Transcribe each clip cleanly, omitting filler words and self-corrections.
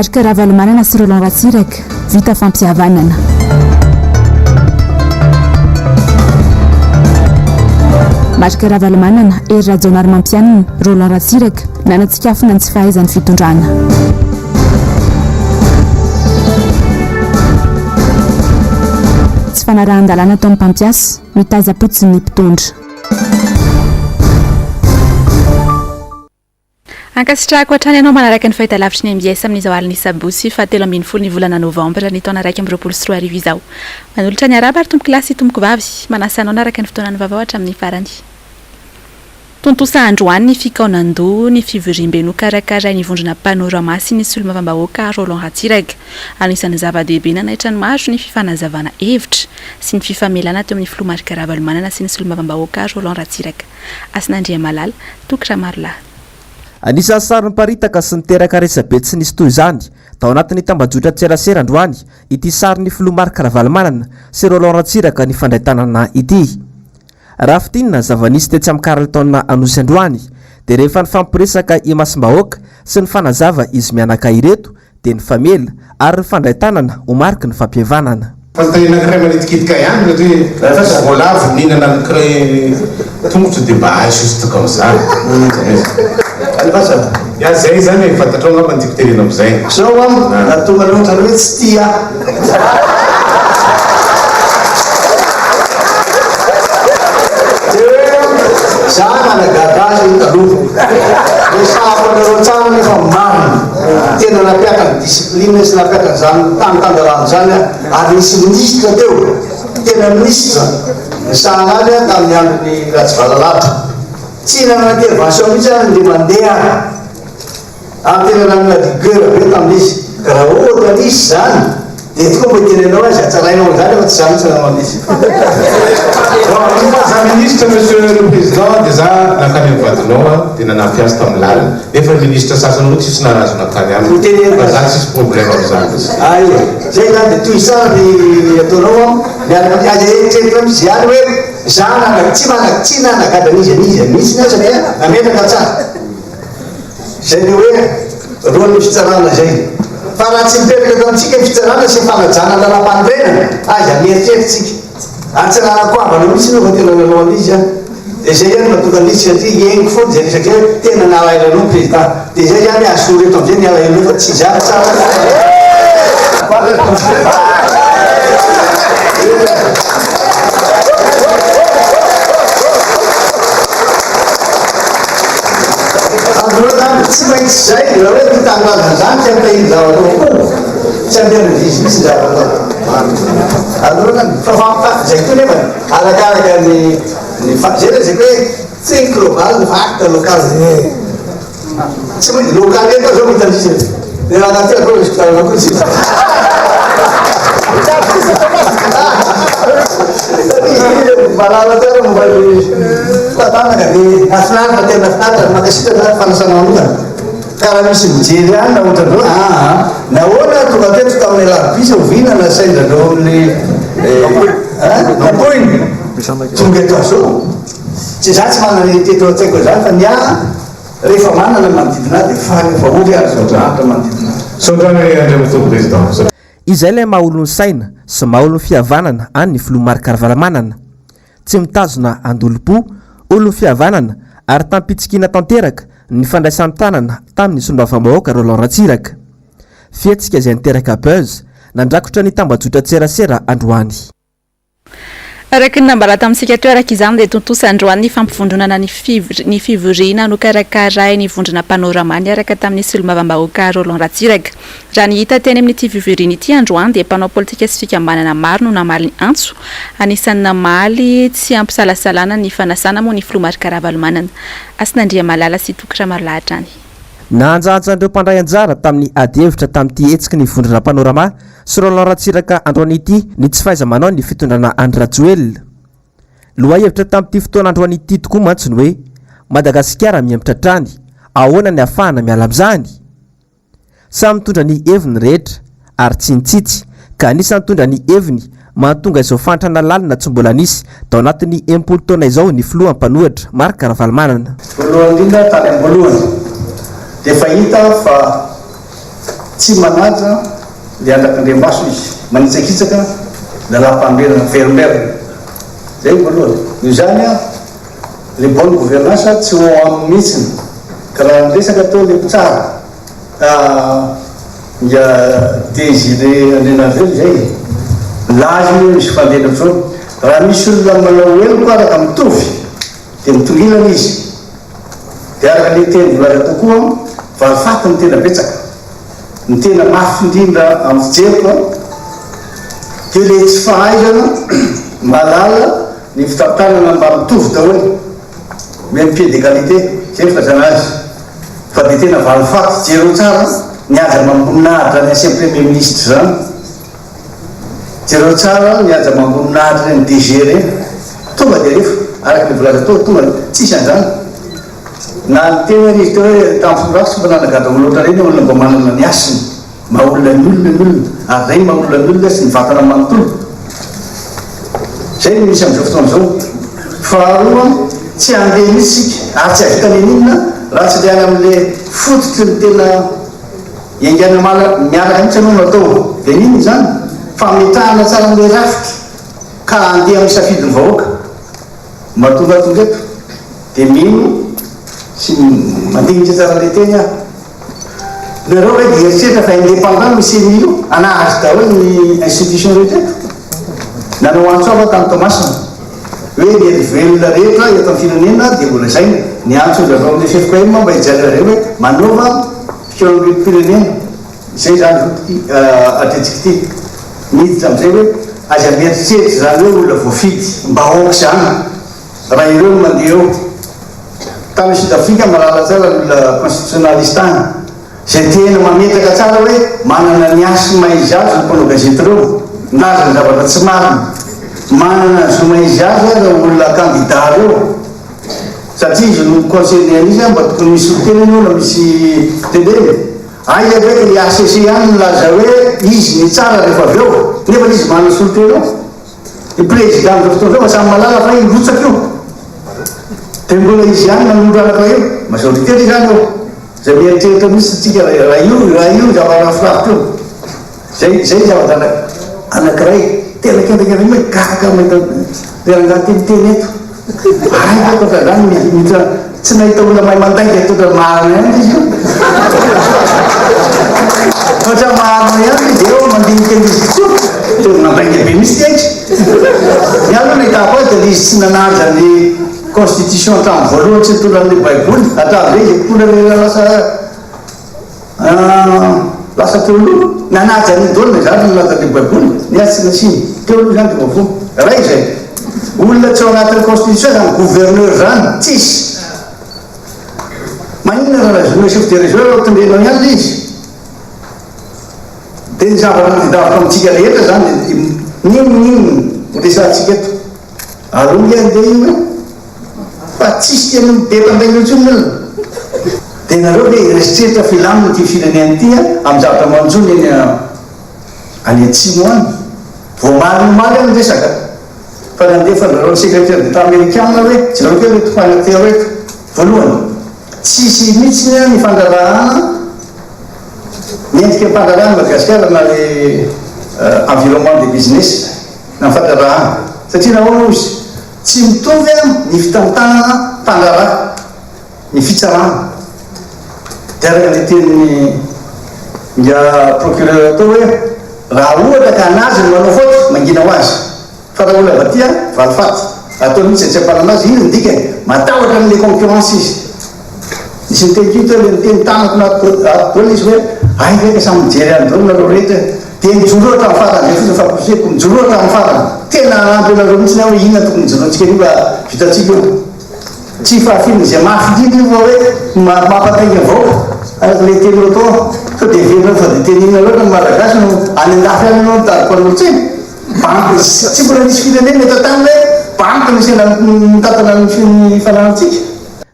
Marc Ravalomanana sy Roland Ratsiraka, vita fampihavanana. Marc Ravalomanana, Hery Rajaonarimampianina, Roland Ratsiraka, nanatsikafona ny tsy fahaizan'ny fitondrana. Tsy fanarahan-dalàna ataon'ny mpampiasa, mitazam-potsiny ny mpitondra. Ankasitrahako hatrany ianao manaraka ny fahitalavitry ny mbs amin'izao alin'ny sabotsy faha 13 ny volana novambra ny taona 2021 izao. Manolotra ny arahaba ary tompokolahy sy tompokovavy, manasa anao hanaraka ny fotoanan'ny vaovao hatramin'ny farany. Tontosa androany ny fikaonandoha ny fivoriambe nokarakarain'ny vondrona Panorama sy ny solombavambahoaka Roland Ratsiraka. Anisan'ny zava-dehibe nanaitra ny maro ny fifanazavana hevitra sy ny fifamelana teo amin'ny filoha Marc Ravalomanana sy ny solombavambahoaka Roland Ratsiraka. Hasina Andriamalala, Toky Ramarolahy. Anisan'ny sary niparitaka sy niteraka resabe tsy nisy toy izany tao anatin'ny tambajotran-tserasera androany ity sarin'ny filoha Marc Ravalomanana sy Roland Ratsiraka nifandray tanana ity. Raha fintinina ny zava-nisy tetsy amin'ny Carlton Anosy androany dia rehefa nifampiresaka imasom-bahoaka sy nifanazava izy mianaka ireto dia nifamela ary nifandray tanana ho mariky ny fampihavanana. Fa ny tahiana crème nitikitika ihany satria rehefa voalavo mihinana ny crème tongotro dia mba hay juste comme ça. Ya zay zany e, fantatrao angamba ny tiako tenena amizay. Zao an, nahatonga anao ohatran'ny hoe tsy tia ahy. Dia hoe za nanagaga azy taloha. Resahako anareo tsara nefa marina. Tena nampiaka ny discipline sy nampiaka an'izany tany tan-dalàna izany aho ary nisy minisitra teo, tena minisitra nisahana azy aho tamin'ny andron'i Ratsivalalahatra. Tsy nanana intervention mihitsy aho indray mandeha aho ary tena nanana rigueur be tamin'izy. Ka raha ohatra nisy izany dia tokoa mba hiteny anao aho izay hatsarainao an'izany fa tsy izaho mihitsy nanao an'izy. Bon, une fois za ministre monsieur le président dia za nankany amin'ny vadinao aho dia nanampy azy tamin'ny lalana. Nefa ny ministre sasany koa tsisy nahazo nankany aminy fa za tsisy problème amizany mihitsy. Ay, zay zany de tohizo tsara ny ataonao an, miaraka amin'ny aza eritreretina mihitsy zany hoe za nana tsy mana tsy nanagadra an'iza n'iza mihitsy aho satria nametraka tsara. Zay le hoe rôle-n'ny fitsarana zay. Fa raha tsy mipetraka eto amintsika ny fitsarana sy ny fanajana ny lalàmpanorenana, aiza mieritreritra tsika. Ary tsy nanankoavana mihitsy aloha vao tena nanao an'izy aho. Dia izay ihany no mahatonga an'izy satria henoko foana izay resaka izay hoe tena nalahelo anao ny président. Dia izay ihany azo eto amin'izay ny alahelonao fa tsy izaho tsara. Androany izany tsy maintsy izay raha hoe tia tanindrazana izany tsy hampiahiry zavatra ao am-po, tsy hampiahiry mihitsy ny zavatra atao. Alona fa fa zay koa nefa arakaraka ny ny fa zay lazaiko hoe think global fa acte local tsy maintsy local eto zao vita izy de raha anaty atao izy fitarana koa izy malala tsara momba ny fitantanana de mahafinaritra tena finaritra mankasitraka fanasana manokana Ka raha misy mijery any na ohatran'izao, aa nahoana tonga teto tamin'ny alarobia sa oviana nasain-dRareo le Nampoina tonga eto azao. Tsy za tsy manana eritreritra ao an-tsaiko an'izany fa ny ahy rehefa manana ny manodidina ahy dia faly fa ory ary zavatra hafa manodidina ahy. Misaotra Andriamatoa Président. Izay ilay maha olon'ny saina sy maha olon'ny fihavanana an'ny filoha Marc Ravalomanana. Tsy mitazona andolom-po, olon'ny fihavanana ary tamim-pitsikiana tanteraka ny fandraisan-tanana tamin'ny solombavambahoaka Roland Ratsiraka. Fihetsika izay niteraka buzz, nandrakotra ny tambajotran-tserasera androany. Araka ny nambara tamintsika teo araka izany dia tontosa androany ny fampivondronana ny ny fivoriana nokarakarain'ny vondrona Panorama niaraka tamin'ny solombavambahoaka Roland Ratsiraka. Raha ny hita teny amin'ity fivoriana ity androany dia mpanao politika sy fikambanana maro no namaly ny antso. Anisan'ny namaly tsy ampisalasalana ny fanasana moa ny filoha Marc Ravalomanana. Hasina Andriamalala sy Toky Ramarolahy hatrany. Nahanjahanjan'ireo mpandray anjara tamin'ny adihevitra tamin'ity hetsiky ny vondrona Panorama sy Roland Ratsiraka androany ity ny tsy fahaiza-manao ny fitondrana Andry Rajoelina. Lohahevitra tamin'ity fotoana androany ity tokoa mantsy ny hoe Madagasikara mihemotra hatrany, ahoana ny hahafahana miala amin'izany? Samy nitondra ny heviny ny rehetra ary tsy nitsitsy ka anisan'ny nitondra ny heviny mahatonga izao fahantrana lalina tsy mbola nisy tao anatin'ny 60 taona izao ny filoha mpanohitra Marc Ravalomanana. Voalohany indrindra tany am-boalohany dia efa hita fa. Tsy manaja le andrak'Andriambaso izy, manitsakitsaka lalàmpanorenana miverimberina. Zay ny voalohany. Noho izany an, le bonne gouvernance tsy ho ao aminy mihitsiny. Ka raha niresaka teo le mpitsara, Nga Désiré Andrianarivelo izay e! Milaza io hoe misy fandehana ohatr'izao. Raha misy olona manao heloka araka mitovy dia mitongilana izy. Dia araka ilay teny voalaza teo koa, valifaty no tena betsaka. Ny tena mafy indrindra amin'ny fijeriko an, dia ilay tsy fahaizana mahalala ny fitantanana mba mitovy daholo. Même pied d'égalité, zay ny filazana azy. Fa dia tena valifaty, jereo tsara ny haja amam-boninahitra ny ancien premier ministre zany, jereo tsara ny haja amam-boninahitra ireny DG ireny, tonga dia alefa, araka ny voalaza teo, tonga dia, tsisy an'izany. Na niteny ary izy teo hoe tamin'ny fitondrako tsy mba nanagadra olona ohatran'ireny, olona mba manana ny hasiny. Maha olona ny olona ny olona, ary izay no maha olona ny olona sy ny vatana manontolo. Izay no misy amin'izao fotoana izao. Faharoa, tsy handeha mihitsy isika ary tsy hahavita n'inon'inona raha tsy ilay any amin'ilay fototry ny tena iaingana miaraka mihitsy aloha no atao. Dia n'inona izany? Fametrahana tsara an'ilay rafitra ka handeha amin'ny safidin'ny vahoaka. Matoa tonga eto dia mino sy mandinika tsara ilay teny aho. Nareo ve dia eritreritra fa indépendant io ceni io? Anahazo daholo ny institution rehetra eto? Nanao antso avo aho tany Toamasina hoe ny hery velona rehetra eto amin'ny firenena dia mbola izay ny antso avy ao amin'ny ffkm mba hijery anareo hoe manaova fikaonandoham-pirenena izay izany zao ity atrehintsika ity. Miditra amin'izay hoe aza mieritreritra izany hoe olona voafidy mba aoka izany raha ireo no mandeha eo. Tany Sud Afrika mahalala tsara ny olona constitutionnaliste any, izay tena mametraka tsara hoe manana ny hasy maha izy azy ny mpanao gazety ireo, milaza ny zavatra tsy marina. Manana ny zo maha izy azy aza olona candidat ireo, satria izy no mi-concerner an'izy mba tokony misy solontena anie na misy teneny. Aiza ve ilay HCC ihany nilaza hoe izy nitsara rehefa avy eo, nefa izy manana solontena ao. Ny président amin'izao fotoana izao efa samy mahalala fa hirotsaka io. Dia mbola izy ihany manondro anankiray io. Majorité ve izany eo? Izay mieritreritra mihitsy tsika raha io raha io zavatra finaritra io. Izay izay zavatra anankiray tena kendakenda hoe gaga mahita ilay rangahy ty miteny eto. Hay ve ohatran'izany miditra tsy nahita olona mahay mandainga tonga marina ihany izy io. Ohatra marina ihany izy eo mandinika an'izy tokoa. Tena nandainga be mihitsy ty aiky. Ny ahy aloha nahitako azy dia izy tsy nanaja ny constitution hatramin'ny voalohany tsy nitondra an'ilay baiboly hatramin'izay izy mpitondra ilay lasa Lasa teo aloha, nanaja an'io daholo na izaho nanaja an'ilay baiboly, ny azy tsy nasiany. Teo aloha izany dia voavono. Iray izay. Olona tsy ao anatin'ny constitution izany gouverneur izany, tsisy. Maninona raha lazaina hoe chef de région raha tondrenao ihany ilay izy? Dia ny zavatra nodidaviko amintsika rehetra izany dia n'inon'inona ho resahantsika eto. Aleo nge andeha io e! Fa tsisy tena mibepa andainga intsony ny olona. Dia nareo ve eritreritra fa hilamina ity firenena ity amin'ny zavatra manjo ny eny any atsimo any? Vao omaly omaly aho niresaka fa nandefa andrareo ny secretaire d'Etat amerikana hoe jereo kely ireto point ireto. Voalohany, tsisy mihitsy ny fandraharahana ny endriky ny mpandraharaha any Madagasikara na le environnement de business. na ny fandraharahana. Satria nahoana hozy? Tsy mitovy ny fitantanana mpandraharaha, ny fitsarana. Dia araka ilay tenin'ny ingahy procureur teo hoe raha ohatra ka an'azy no manao faute, mangina ho azy. Fa raha olona avy aty, valifaty. Ataony mihitsy izay tsy hampanana azy. Inona ny dikany? Matahotra an'ilay concurrence izy. Nisy niteny koa teo le niteny tamiko na ato daholo izy hoe hay ve ka samy mijery any daholo nareo rehetra e! Dia mijoroa hatramin'ny farany zay fotsiny famporisihiko mijoroa hatramin'ny farany tena hanampy anareo mihitsy aho hoe inona tokony hijoroantsika an'io mba vitantsika io tsy fahafin'ny izay mafy indrindra io fa hoe mampatainga vahoaka araka ilay teninao tao sao dia heverinao fa dia tenenina loatra ny malagasy no any andafy any ianao mitady mpanolotsaina banky tsy mbola nisy firenena eto an-tany hoe banky no sendra mitantana ny fananantsika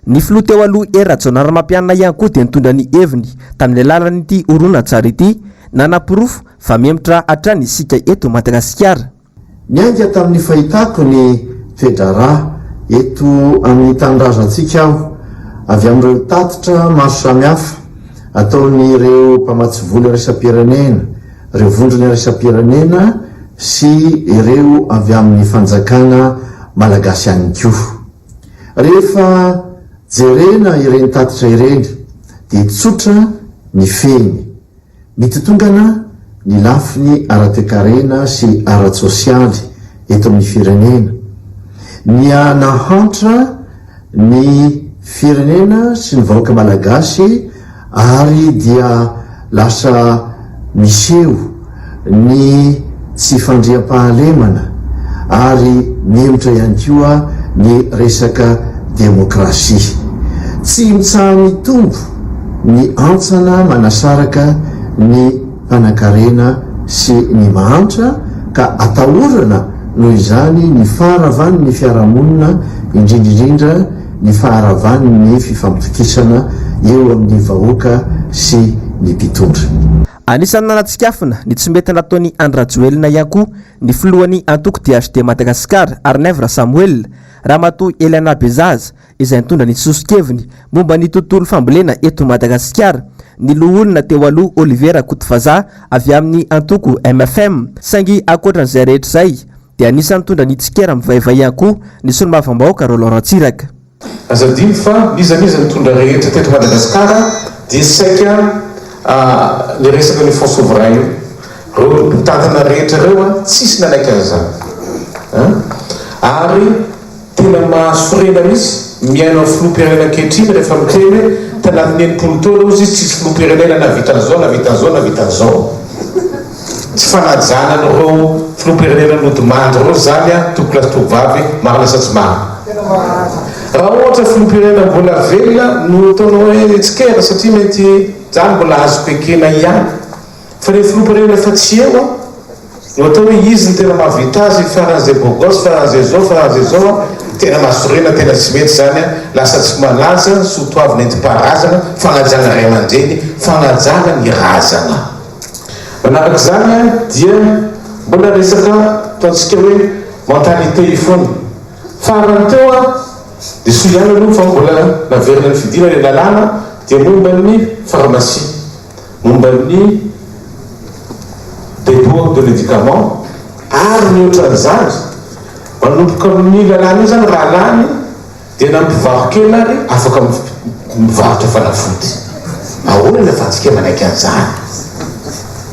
Ny filoha teo aloha Hery Rajaonarimampianina ihany koa dia nitondra ny heviny tamin'ny alalan'ity horonantsary ity, nanaporofo fa mihemotra hatrany isika eto Madagasikara. Niainga tamin'ny fahitako ny toe-draharaha eto amin'ny tanindrazantsika aho, avy amin'ireo tatitra maro samihafa. ataon'ireo mpamatsy vola iraisam-pirenena, ireo vondrona iraisam-pirenena sy ireo avy amin'ny fanjakana malagasy ihany koa. Rehefa jerena ireny tatitra ireny dia tsotra ny fehiny. Mitotongana ny lafiny ara-toekarena sy ara-tsosialy eto amin'ny firenena. Niha-nahantra ny firenena sy ny vahoaka malagasy ary dia lasa miseho ny tsy fandriampahalemana ary mihemotra ihany koa ny resaka demokrasia. Tsy mitsaha-mitombo ny antsana manasaraka ny mpanankarena sy ny mahantra ka atahorana noho izany ny faharavan'ny fiarahamonina indrindra indrindra ny faharavan'ny fifampitokisana eo amin'ny vahoaka sy ny mpitondra. Anisan'ny nanatsikafona ny tsy mety nataon'i Andry Rajoelina ihany koa ny filohan'ny antoko DHD Madagascar, Arnaivo Rasamoelina, Ramatoa Eliana Bezaza, izay nitondra ny soso-keviny momba ny tontolo fambolena eto Madagasikara, ny loholona teo aloha Olivier Rakotovazaha avy amin'ny antoko mfm. Saingy ankoatra an'izay rehetra izay dia anisan'ny nitondra ny tsikera mivaivay ihany koa ny solombavambahoaka Roland Ratsiraka. Aza adino fa n'iza n'iza nitondra rehetra teto Madagasikara dia saika ny resaka ny fonds souverain io. Reo mpitantana rehetra reo tsisy nanaiky an'izany. Ary Tena mahasorena mihitsy mihaino an'i filoham-pirenena ankehitriny rehefa miteny hoe tanatin'ny 60 taona hozy izy tsisy filoham-pirenena nahavita an'izao nahavita an'izao nahavita an'izao. Tsy fanajana an'ireo filoham-pirenena nodimandry ireo izany an tompokolahy sy tompokovavy, marina sa tsy marina? Raha ohatra filoham-pirenena mbola velona no ataonao hoe tsikera satria mety izany mbola azoko ekena ihany. Fa le filoham-pirenena efa tsy eo an, no atao hoe izy no tena mahavita azy, faran'izay beau gosse, faran'izay zao, faran'izay zao an, tena mahasorena, tena tsy mety izany an, lasa tsy manaja ny soa toavina entim-paharazana, fanajana ray aman-dreny, fanajana ny razana. Manaraka izany an, dia mbola resaka ataontsika hoe mentalité io foana. Farany teo an, dia soa ihany aloha fa mbola naverina nifidina ilay lalàna dia momba ny pharmacie. momba ny dépôt de médicament ary ny ohatran'izany, manomboka amin'io lalàna io izany raha lany dia na mpivaro-kena ary afaka mivarotra fanafody. Ahoana ny ahafahantsika manaiky an'izany?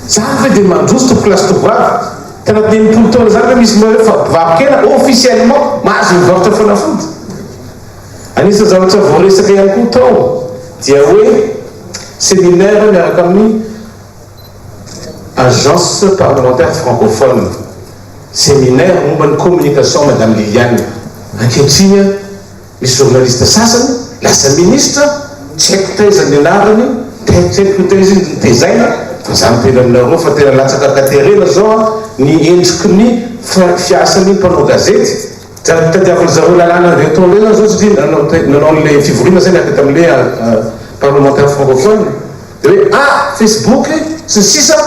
Izany ve dia mandroso tompokolahy sy tompovavy? Tanatin'ny 60 taona izany ve misy mpivaro-kena officiellement mahazo mivarotra fanafody? Anisan'ny zavatra voaresaka ihany koa tao dia hoe séminaire miaraka amin'ny Agence parlementaire francophone, séminaire momba ny communication Madame Liliane. Ankehitriny misy journaliste sasany lasa ministra, tsy haiko taiza ny anarany, tsy haiko taiza izy notezaina, fa za miteny aminareo fa tena latsaka an-katerena zao ny endriky ny fiasan'ny mpanao gazety. Tadiavin-dry zareo lalàna avy eto indray zany zao satria nanao nanao an'ilay fivoriana zay niaraka tamin'ilay parlementaire francophone dia hoe ah Facebook sy ny sisa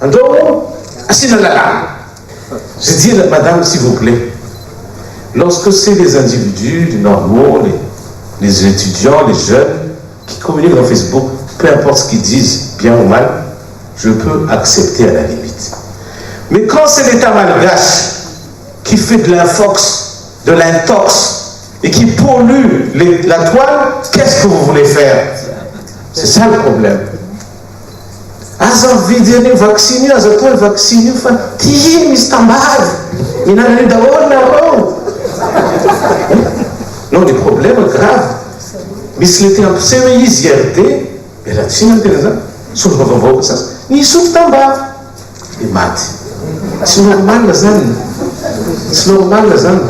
andao asiana lalàna. Je dis madame s'il vous plait lorsque c'est les individus les normaux les les étudiants les jeunes qui communiquent dans Facebook peu importe ce qu'ils disent bien ou mal je peux accepter à la limite mais quand c'est l'État malgache qui fait de l'infox, de l'intox et qui pollue les, la toile, qu'est-ce que vous voulez faire C'est ça le problème. Aza mividy an'io vaksiny io, aza atao io vaksiny io fa ty iny misy tambavy, mihinana an'io daholo nareo. Non, le problème grave, misy le te hampiseho hoe izy IRD, miala tsiny amin'ny tena zany, solombavambahoaka sasany, nisotro tambavy. Dia maty. Tsy normal zany. Tsy normal zany.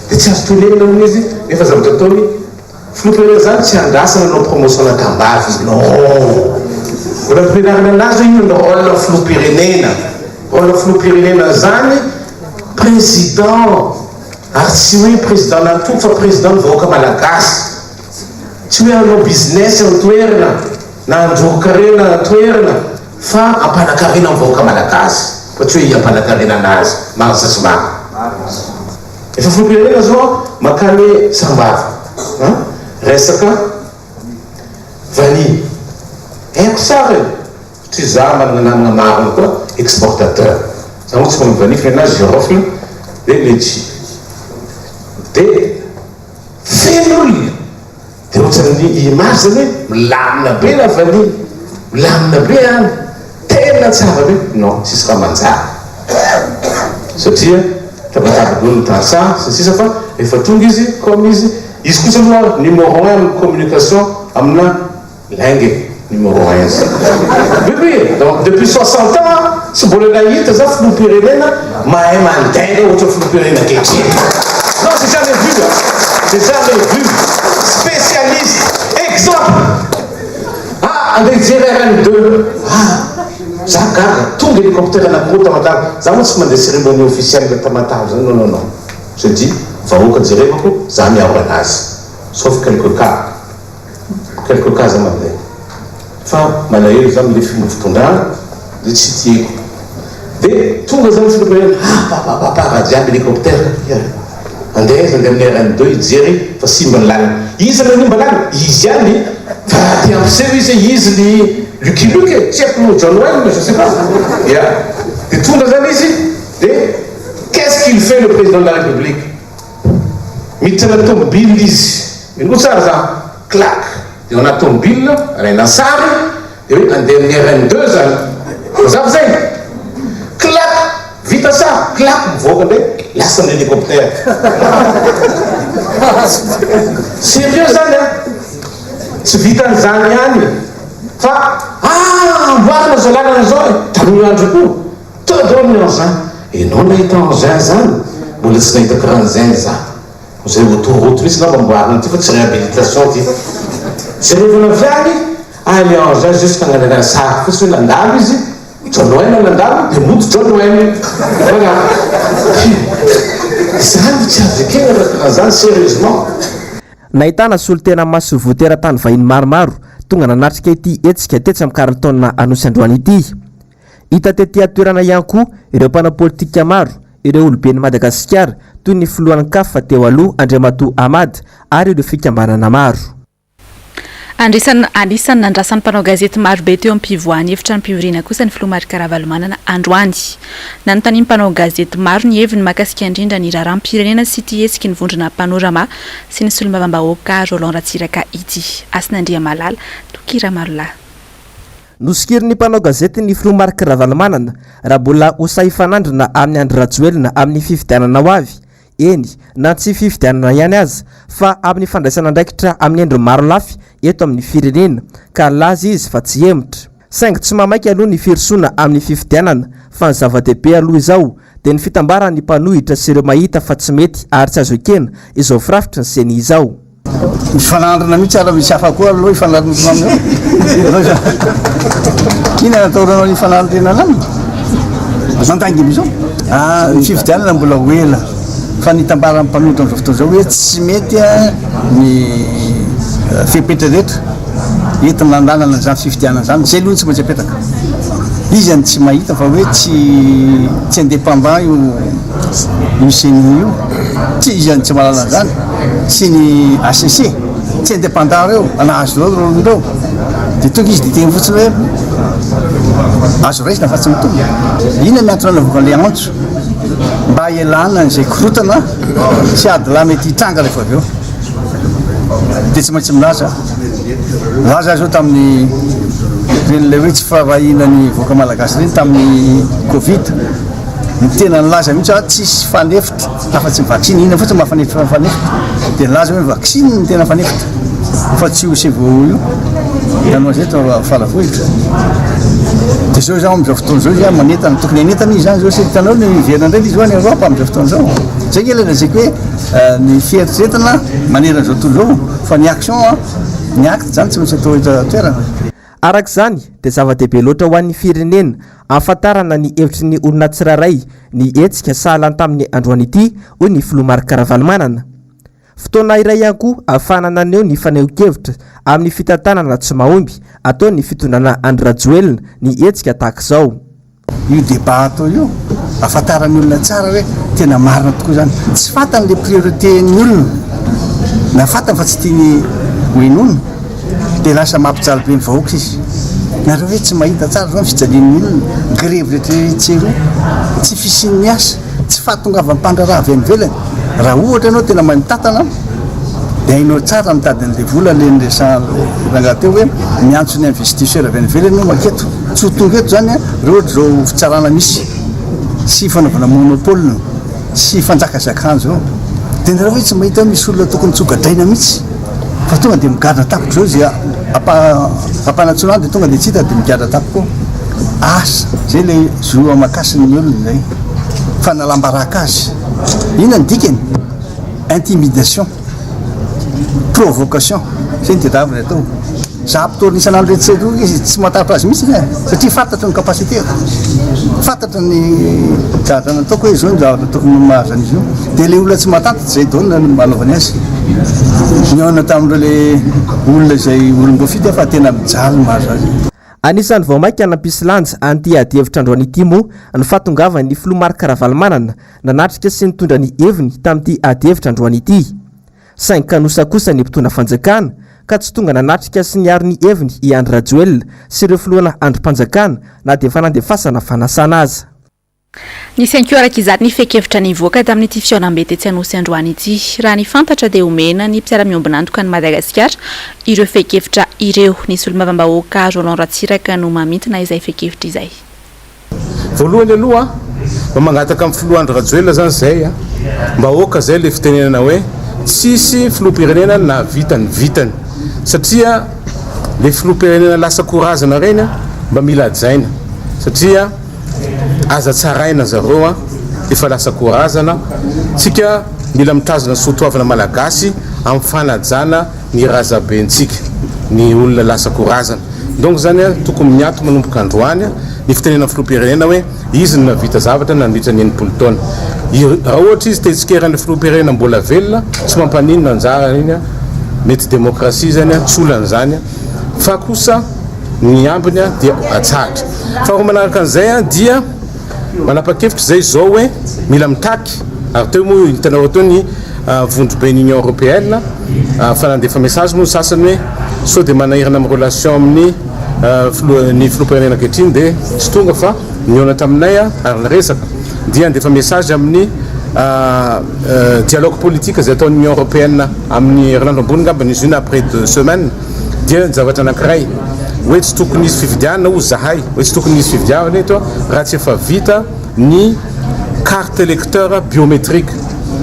Dia tsy azo tenenina hono izy nefa zavatra ataony filoham-pirenena zany tsy andrasana hanao promotion na tambavy izy. Non. Mbola ampianarina anazy hoe inona ny rôle filoham-pirenena. Rôle filoham-pirenena zany président ary tsy hoe président n'antoko fa président ny vahoaka malagasy. Tsy hoe hanao business eo an-toerana na handroron-karena an-toerana. Fa ampanakarena ny vahoaka malagasy fa tsy hoe hiampanakarena anazy, marina sa tsy marina? Efa filoham-pirenena zao mankany Sambava an, resaka vanille. Haiko tsara e! Satria za manana namana maro any koa exportateur. Za moa tsy manao vanille fa nenazy girofle de letchi. De feno olona. De ohatran'ny image zany hoe milamina be la vanille, milamina be any, tena tsara be. Non, tsisy raha manjary. Satria tabataba daholo ny tantsaha sy ny sisa fa rehefa tonga izy, comme izy, izy kosa aloha numéro un amin'ny communication amina Lainga e, numéro un zay. Oui oui, donc depuis 60 ans tsy mbola nahita za filoham-pirenena mahay mandainga ohatran'ny filoham-pirenena ankehitriny. Non, j'ai jamais vu hein, j'ai jamais vu. Spécialiste, exemple. Ah, andeha hijery RN2. Ah, za gaga, tonga hélicoptère anankiroa Tamatave. Za moa tsy mandeha cérémonie officielle Tamatave zany, non non non. Je dis, vahoaka jerevako, za miaro anazy. Sauf quelques cas. Quelque cas za mandeha fa malahelo za amle fomba fitondrana de tsy tiako de tonga zany filoham-pirenena ah papapapa raha jiaby hélicoptère andeha aiza andeha amin'ny RN deux hijery fa simba ny lalana iza nanimba lalana izy ihany fa raha te hampiseho izy hoe izy ny Lucky Luke e tsy haiko John Wayne je sais pas ya de tonga zany izy de qu'est-ce qu'il fait le président de la république Miditra anaty tomobile izy, henoy tsara zany, clac, dia ao anaty tomobile, alaina sary, dia hoe andeha amin'ny RN deux zany, mazava zay? Clac, vita sary, clac, mivoaka indray, lasa amin'ny hélicoptère. Sérieux zany an! Tsy vitan'izany ihany fa ah amboarina zao lalana zao e, tamin'io andro io koa. Teo daholo ny engin. Enao nahita engin zany? Mbola tsy nahita karahan'izany za. Zay autoroute mihitsy ngamba amboarina ty fa tsy réhabilitation ty. Jerevana avy any, ah le engin juste nangalana sary fotsiny hoe nandalo izy, John Wayne nandalo dia mody John Wayne. Voilà. Zany tsy azo ekena raha karahan'izany sérieusement. Nahitana solontena masoivoho teratany vahiny maromaro tonga nanatrika ity hetsika tetsy amin'ny Carlton Anosy androany ity. Hita tety an-toerana ihany koa ireo mpanao politika maro, ireo oloben'i Madagasikara toy ny filohan'ny Caf teo aloha Andriamatoa Ahmad ary ireo fikambanana maro. Andrisan Anisan'ny nandrasan'ny mpanao gazety marobe teo am-pivoahan'ny efitranom-pivoriana kosa ny filoha Marc Ravalomanana androany. Nanontanian'ny mpanao gazety maro ny heviny mahakasika indrindra ny raharaham-pirenena sy ity hetsiky ny vondrona Panorama sy ny solombavambahoaka Roland Ratsiraka ity. Hasina Andriamalala, Toky Ramarolahy. Nosokirin'ny mpanao gazety ny filoha Marc Ravalomanana raha mbola ho sahy hifanandrina amin'i Andry Rajoelina amin'ny fifidianana ho avy, eny na tsy fifidianana ihany aza fa amin'ny fandraisana andraikitra amin'ny endriny marolafy eto amin'ny firenena ka nilaza izy fa tsy hihemotra. Saingy tsy mamaika aloha ny firosoana amin'ny fifidianana fa ny zava-dehibe aloha izao dia ny fitambaran'ny mpanohitra sy ireo mahita fa tsy mety ary tsy azo ekena izao firafitry ny Ceni izao. Mifanandrina mihitsy ary misy hafa koa aloha hifanandrina aminao. Inona no ataonao hifanandrinana aminy? Mandainga amin'izao. Ah, ny fifidianana mbola ho ela fa ny itambaran'ny mpanohitra amin'izao fotoana izao hoe tsy mety ny fepetra rehetra entina handanana an'izany fifidianana izany. Izay aloha no tsy maintsy apetraka. Iza no tsy mahita fa hoe tsy tsy indépendant io io ceni io? Tsy iza no tsy mahalala an'izany? Tsy ny HCC? Tsy indépendant ireo, nahazo daholo ireo olona ireo. Dia tonga izy dia hiteny fotsiny hoe azo raisina fa tsy mitovy. Inona ny antony nanaovako an'ilay antso? Mba hialana an'izay korontana sy ady lahy mety hitranga rehefa avy eo. Dia tsy maintsy milaza. Nilaza aho izao tamin'ny ireny ilay hoe tsy firaharahiana ny vahoaka malagasy ireny tamin'ny Covid. Ny tena nilaza mihitsy aho tsisy fanefitra afa-tsy ny vaksiny. Inona fotsiny maha fanefitra ny fanefitra? Dia nilaza hoe ny vaksiny no tena fanefitra fa tsy io CVO io. Nanao an'izay tao Faravohitra. Dia izao izaho amin'izao fotoana izao izy manentana, tokony hanentana izy izany izao satria hitanao ny miverina indray izy ho any Europe amin'izao fotoana izao. Izay ange ilay lazaiko hoe ny fieritreretana manerana izao tontolo izao fa ny action, ny acte izany tsy maintsy atao eto an-toerana. Araka izany dia zava-dehibe loatra ho an'ny firenena ahafantarana ny hevitry ny olona tsirairay ny hetsika sahala ny tamin'ny androany ity, hoy ny filoha Marc Ravalomanana. Fotoana iray ihany koa ahafahana naneho ny fanehoan-kevitra amin'ny fitantanana tsy mahomby ataon'ny fitondrana Andry Rajoelina ny hetsika tahaka izao. Io débat atao io, ahafantaran'ny olona tsara hoe tena marina tokoa izany. Tsy fantany le priorité ny olona, na fantany fa tsy tiany ho henoina, dia lasa mampijaly be ny vahoaka izy. Nareo ve tsy mahita tsara zao ny fijalian'ny olona, grevy rehetra etsy eroa, tsy fisian'ny asa, tsy fahatongavan'ny mpandraharaha avy any ivelany. Raha ohatra ianao tena mahay mitantana dia hainao tsara mitady an'ilay vola ilay niresahan'ilay rangahy teo hoe miantso ny investisseur avy any ivelany ianao manketo. Tsy ho tonga eto izany raha ohatra izao fitsarana misy sy fanaovana monopole sy fanjakazakana izao. Dia nareo ve tsy mahita hoe misy olona tokony tsy hogadraina mihitsy? Fa tonga dia migadra tampoka izao izay ampanantsoina any dia tonga dia tsy hita dia migadra tampoka eo. Asa, izay ilay zo aman-kasin'ny olona izay. Fanalam-baraka azy. Inona ny dikany? Intimidation, provocation, izay no tadiaviny atao. Za mpitory isan'andro etsy sy eroa izy tsy matahotra azy mihitsy e, satria fantatro ny capacité-ko, fantatro ny zavatra nataoko hoe izao ny zavatra tokony mahazo an'izy io. Dia ilay olona tsy mahatantitra izay daholo no anaovany azy. Nihaona tamin'ireo ilay olona izay olom-boafidy aho fa tena mijaly ny mahazo azy. Anisan'ny vao mainka nampisy lanja an'ity adihevitra androany ity moa ny fahatongavan'ny filoha Marc Ravalomanana nanatrika sy nitondra ny heviny tamin'ity adihevitra androany ity. Saingy kanosa kosa ny mpitondra fanjakana ka tsy tonga nanatrika sy niaro ny heviny i Andry Rajoelina sy ireo filohana andrim-panjakana na dia efa nandefasana fanasana aza. Nisy ihany koa araka izany ny fehin-kevitra nivoaka tamin'ity fihaonambe tetsy Anosy androany ity. Raha ny fantatra dia omena ny mpiara-miombon'antoka an'i Madagasikara ireo fehin-kevitra ireo. Ny solombavambahoaka Roland Ratsiraka no mamintina izay fehin-kevitra izay. Voalohany aloha mba mangataka amin'ny filoha Andry Rajoelina zany zay a, mba aoka zay le fitenenana hoe tsisy filoham-pirenena nahavita ny vitany satria le filoham-pirenena lasa korazana reny a mba mila hajaina satria aza tsaraina zareo a efa lasa korazana, tsika mila mitazona soatoavina malagasy amin'ny fanajana ny razabentsika ny olona lasa korazana. Donc zany a, tokony miato manomboka androany ny fitenenan'ny filoham-pirenena hoe izy no nahavita zavatra nandritra ny 60 taona. Raha ohatra izy te hitsikera ny filoham-pirenena mbola velona, tsy mampaninona anjarany iny a, mety demokrasia zany a, tsy olana izany a, fa kosa ny ambiny a dia atsahatra. Faharoa manaraka an'izay a dia Manapa-kevitra izay izao hoe mila mitaky, ary teo moa hitanareo teo ny vondroben'ny Union Européenne fa nandefa message moa ny sasany hoe sao dia manahirana amin'ny relation amin'ny filoha ny filoham-pirenena ankehitriny dia tsy tonga fa nihaona taminay ary niresaka dia handefa message amin'ny dialogue politique izay ataon'ny Union Européenne amin'ny herinandro ambony angambany izy io na après deux semaines. Dia ny zavatra anankiray, hoe tsy tokony hisy fifidianana hozy zahay, hoe tsy tokony hisy fifidianana eto raha tsy efa vita ny carte électeur biométrique,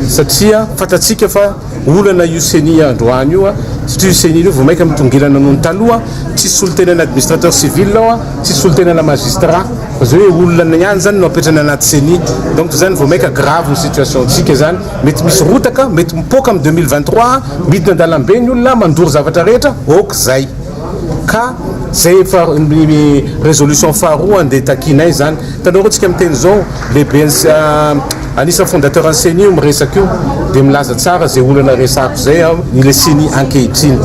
satria fantatsika fa olana io ceni androany io, satria io ceni io vao maika mitongilana noho ny taloha, tsisy solontenana administrateur civil ao, tsisy solontenana magistrat, fa zay hoe olona ihany zany no apetrany anaty ceni, donc zany vao maika grave ny situation tsika zany. Mety misy rotaka, mety mipoaka amin'ny 2023, midina an-dalambe ny olona, mandoro zavatra rehetra, ok zay. Ka zay efa ny résolution faharoa andeha takianay zany. Hitanareo tsika miteny zao, lehiben'ny anisan'ny fondateur ny ceni io miresaka io, dia milaza tsara zay olana resahako zay ilay ceni ankehitriny.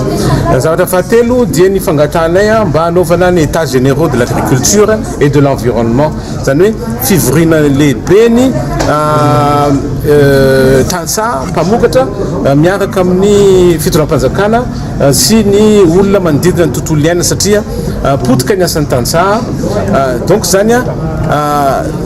Ny zavatra fahatelo dia ny fangatahanay mba hanaovana ny états généraux de l'agriculture et de l'environnement. Izany hoe fivoriana lehibe ny tantsaha mpamokatra miaraka amin'ny fitondram-panjakana sy ny olona manodidina ny tontolo iainana satria potika ny asan'ny tantsaha. Donc izany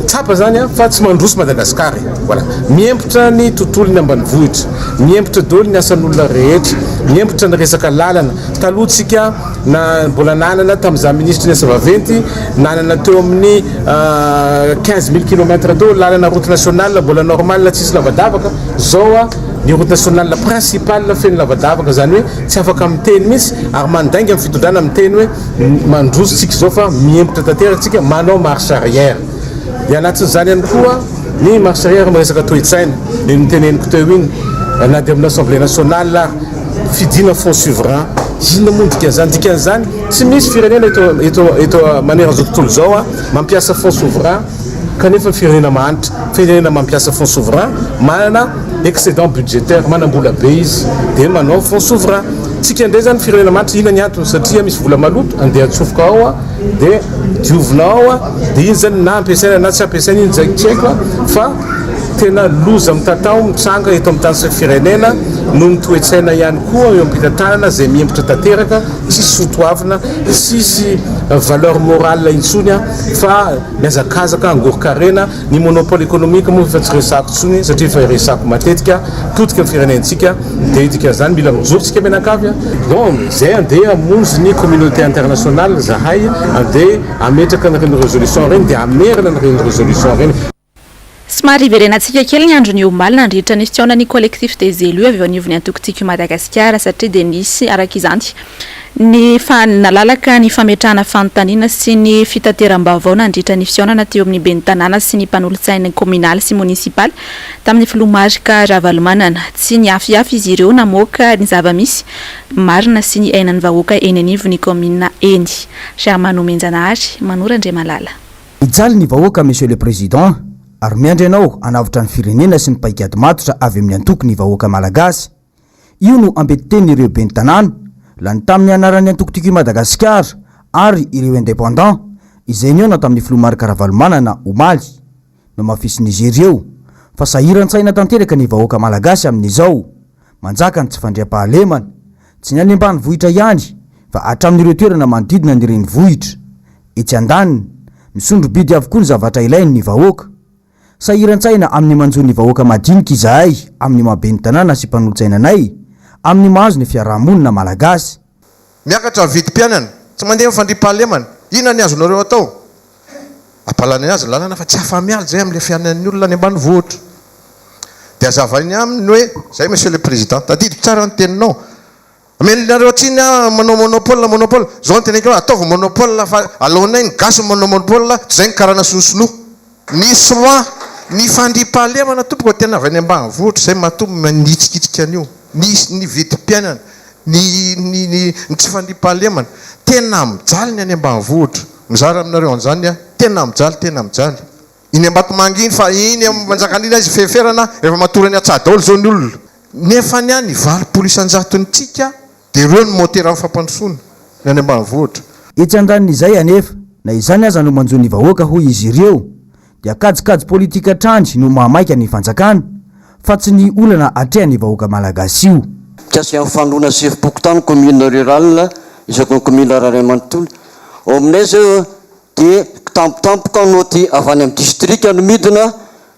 tsapa izany fa tsy mandroso Madagasikara e. Voilà. Miempotra ny tontolon'ny ambanivohitra, miempotra daholo ny asan'olona rehetra, miempotra ny resaka lalana. Taloha tsika na mbola nanana tamin'izaho minisitry ny asa vaventy, nanana teo amin'ny 15 000 kilomètres teo lalana route nationale mbola normal tsisy lavadavaka, zao ny route nationale principale feno lavadavaka, zany hoe tsy afaka miteny mihitsy ary mandainga ny fitondrana miteny hoe mandroso tsika izao fa miembotra tanteraka tsika manao marche arrière. Dia anatin'izany ihany koa ny marche arrière miresaka toe-tsaina, iny noteneniko teo iny na dia amin'ny assemblée nationale ary. Fidiana fonds souverain, inona moa ny dikan'izany? Dikan'izany, tsy misy firenena eto eto eto manerana izao tontolo izao mampiasa fonds souverain kanefa ny firenena mahantra. Firenena mampiasa fonds souverain manana excédent budgétaire, manam-bola be izy dia manao fonds souverain. Tsika indray izany firenena mahantra, inona ny antony? Satria misy vola maloto andeha atsofoka ao dia diovina ao dia iny izany na ampiasaina na tsy ampiasaina iny izay tsy haiko fa. Tena loza mitatao mitranga eto amin'ny tany sy ny firenena noho ny toe-tsaina ihany koa eo am-pitantanana izay mihemotra tanteraka, tsisy soatoavina, tsisy valeur morale intsony fa mihazakazaka hangoron-karena, ny monopole économique moa efa tsy resahako intsony satria efa resahako matetika, potika ny firenentsika dia dikan'izany mila mijoro tsika mianakavy. Bon, izay andeha hamonjy ny communauté internationale zahay, andeha hametraka an'ireny résolution ireny dia hamerina an'ireny résolution ireny. Somary hiverenantsika kely ny andron'ny omaly nandritra ny fihaonan'ny Collectif des Elus avy eo anivon'ny antoko Tiako i Madagasikara satria dia nisy araka izany ny nalalaka ny fametrahana fanontaniana sy ny fitateram-baovao nandritra ny fihaonana teo amin'ny ben'ny tanàna sy ny mpanolotsaina kaominaly sy monisipaly tamin'ny filoha Marc Ravalomanana. Tsy niafiafy izy ireo namoaka ny zava-misy marina sy ny iainan'ny vahoaka eny anivon'ny kaominina eny. Germain Nomenjanahary, Manoro Andriamalala. Mijaly ny vahoaka Monsieur le Président ary miandry anao hanavotra ny firenena sy ny paikady matotra avy amin'ny antoko ny vahoaka Malagasy. Io no ambetitenin'ireo ben'ny tanàna, lany tamin'ny anaran'ny antoko Tiako i Madagasikara ary ireo indépendants izay nihaona tamin'ny filoha Marc Ravalomanana omaly. Nomafisin'izy ireo fa sahiran-tsaina tanteraka ny vahoaka Malagasy amin'izao. Manjaka ny tsy fandriampahalemana, tsy ny any ambanivohitra ihany fa hatramin'ireo toerana manodidina ny renivohitra. Etsy andaniny, misondro-bidy avokoa ny zavatra ilain'ny vahoaka. Sahiran-tsaina amin'ny manjo ny vahoaka madinika izahay amin'ny maha ben'ny tanàna sy mpanolotsaina anay amin'ny mahazo ny fiarahamonina malagasy. Miakatra ny vidim-piainana, tsy mandeha ny fandriampahalemana, inona ny azonareo atao? Ampahalalany azy ny lalana fa tsy afa-miala izay amin'ilay fiainan'ny olona any ambanivohitra. Dia azavainy aminy hoe, izay Monsieur le Président, tadidiko tsara ny teninao, Omenareo tsiny aho manao monopole monopole, zao no teneniko hoe ataovy monopole fa aleonay ny gasy no manao monopole toy izay ny karana sy ny sinoa. Ny soins, ny fandriampahalemana tompoko tena avy any ambanivohitra izay matoa manitsikitsika an'io, ny ny vidim-piainana, ny ny ny tsy fandriampahalemana, tena mijaly ny any ambanivohitra, mizara aminareo an'izany aho, tena mijaly tena mijaly. Iny Ambatomanga iny fa iny Manjakandriana izy feferana efa matory any an-tsaha daholo izao ny olona. Nefa ny any 80 isan-jaton'ny tsika dia ireo no moteran'ny fampandrosoana ny any ambanivohitra. Etsy andanin'izay anefa, na izany aza no manjo ny vahoaka hoy izy ireo, dia kajikajy politika hatrany no mahamaika ny fanjakana, fa tsy ny olana atrehan'ny vahoaka malagasy io. Mikasika ny fanoloana sefom-pokontany commune rurale isaky ny commune iray manontolo. Ao aminay izao Dia kitampotampoka naoty avy any amin'ny distrika no midina